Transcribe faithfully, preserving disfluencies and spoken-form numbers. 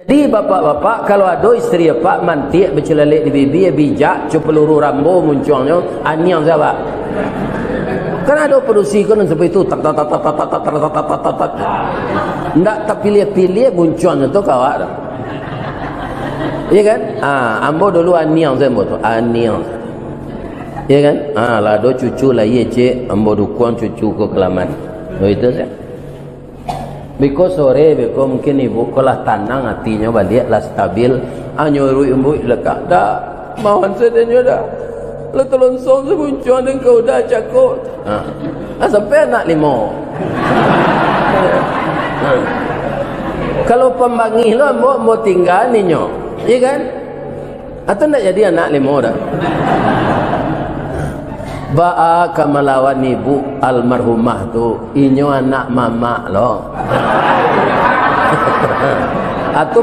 Jadi, bapak-bapak, kalau ado isteri apak mantiak bacilalek di bibia, bijak, co peluru Rambo muncuangnyo, aniang sajo. Kan ado padusi ko nan sampai tu, tak, tak, tak. Ndak tapiliah-piliah muncuangnyo tu ka awak tu. Iya kan? Ah, ambo dulu aniang sajo ambo tu, aniang. Iya kan? Ah, lah ado cucu lahia, cek, ambo dukuang cucu ko kalaman. Baitu sajo. Beko sore, beko mungkin ibu ko lah tanang atinyo baliak, lah stabil. Anyo iruik-iruik lekak, dak, mawan sadonyo dak. Lah talonsong samuncuang den ka udah cako. Ha. Lah sampai anak limo. Ha. Kalau pambangih lo ambo, ambo tingga ninyo. Iya kan? Atau ndak jadi anak limo dah? Baa ka malawan ibu almarhumah tu, inyo anak mamak lo. Atau